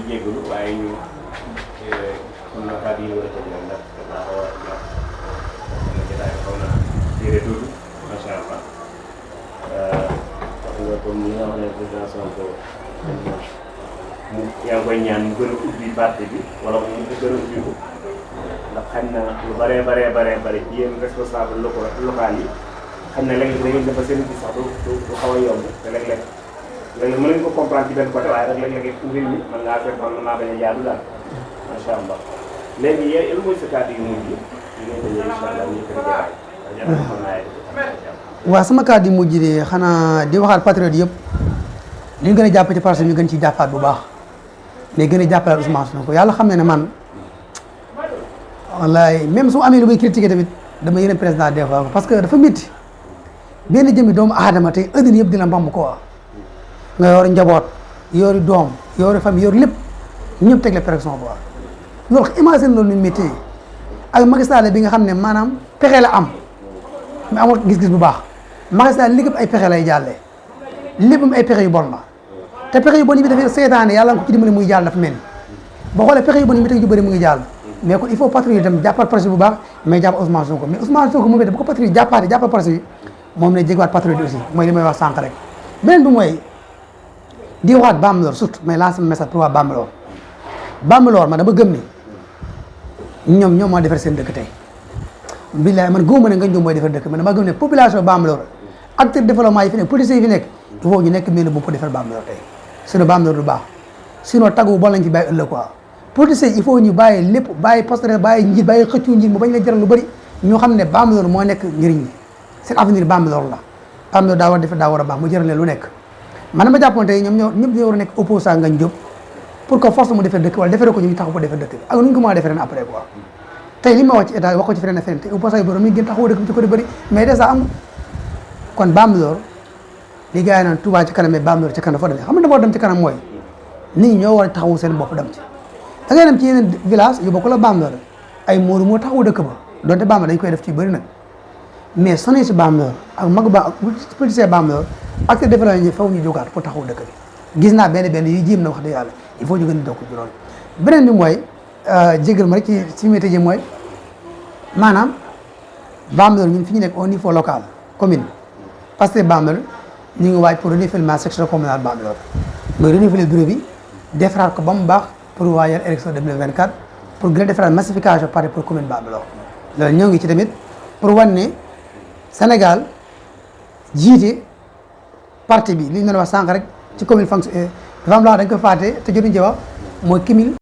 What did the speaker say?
jégalu waaye ñu xam na kàddu yi war a tëj ndax dafa xaw a jàpp na jotaay xaw na téere tuuti macha allah wax nga comme ni nga xam ne président Sonko mu yaa ngi koy ñaan mu gën a ubbi parti bi wala mu gën a ubbi ko ndax xam na lu bëree bëri yéen responsable local yi xam ne léeg-léeg da ngeen dafa seen gis sax du xaw a yomb te léeg-léeg mën nañu ko comprendre ci benn côté waaye rek léeg-léeg mbir mi mën ngaa fekk mën naa bañ a jaadu daal macha allah léegi yéen mooy sa kàddu yu mujj yi ngay tëjee incha allah ñu koy jaay waaw sama kàddu yu mujj de xanaa di waxaat patriote yëpp li ñu gën a jàpp ci parce que ñu gën ci jàppaat bu baax mais gën a jàppalaat Ousmane Sonko yàlla xam ne man wallaay même su amee lu muy critiquer tamit dama yeneen président des fois parce que dafa métti benn jëmmi doomu aadama tey adduna yëpp dina mbamb ko nga yor njaboot yori doom yori famille yor lépp ñëpp teg la pression bu baax loolu imagine loolu ñu métti ak Macky Sall bi nga xam ne maanaam pexe la am mais amul gis-gis bu baax Macky Sall li ay pexe lay jàllee léppam ay pexe yu bon la te pexe yu bon yi bi dafay seetaane yàlla nga ko ci dimbali muy jàll dafa mel ni boo xoolee pexe yu bon yi bi teg yu bëri mu ngi jàll mais kon il faut patriote dem jàppal projet bu baax mais jàpp Ousmane Sonko mais Ousmane Sonko moom it bu ko patriote jàppal projet bi moom ne jégaat patriote aussi mooy li may wax sànq rek beneen bi mooy di waxaat Bambilor surtout mais lancer message pour waa Bambilor man dama gëm ni ñoom moo defar seen dëkk tey billaay man góob ma ne nga ñoom mooy defar dëkk man dama gëm ne population Bambilor acteur développement yi fi nekk politiciens yi fi nekk il faut ñu nekk mel bu pour defar Bambilor tey sinon Bambilor du baax sinon taggu bon lañ ci bàyyi ëllëg quoi politiciens il faut ñu bàyyi lépp bàyyi postere bàyyi njiit bàyyi xëccu njiit mu bañ la jaral lu bëri ñu xam ne Bambilor moo nekk njëriñ li seen avenir Bambilor la Bambilor daa war a defar daa war a baax mu jaral leen lu nekk man dama jàppoon tey ñoom ñëpp ñoo war a nekk opposant Ngagne Diop pour que force mu defar dëkk wala defaree ko ñu taxaw ko defar dëkk bi ak nu ñu ko mën a defee ren après quoi tey li ma wax ci état wax ko ci feneen feneen tey opposant yi borom mi gën taxaw dëkk bi ci côté bëri mais dèjà amul kon Bambilor li gars yi naan Touba ci kanam mais Bambilor ci kanam dafa demee xam nga dafa dem ci kanam mooy nit ñi ñoo war a taxawu seen bopp dem ci da ngay dem ci yeneen village yu bokk la Bambilor ay mooru moo taxawu dëkk ba donte Bambilor dañ koy def ci bëri nag mais sonné si Bambilor ak mag ba politicien Bambilor ak développement yi faw ñu jógaat pour taxawu dëkk bi gis naa benn yu jéem na wax dëgg yàlla il faut ñu gën a dokk ci loolu beneen bi mooy jégal ma rek ci métier ji mooy maanaam Bambilor ñun fi ñu nekk au niveau local commune parce que Bambilor ñu ngi waaj pour renouvellement section communale Bambilor mooy renouveler bureau bi defaraat ko ba mu baax pour waajal élection 2024 pour gën a defaraat massification parti pour commune Bambilor loolu ñoo ngi ci tamit pour wan ne Sénégal jiite parti bi li ñu doon wax sànq rek ci commune fonction dafa am loo xam dañ ko fàtte te jotuñ ci wax mooy cumul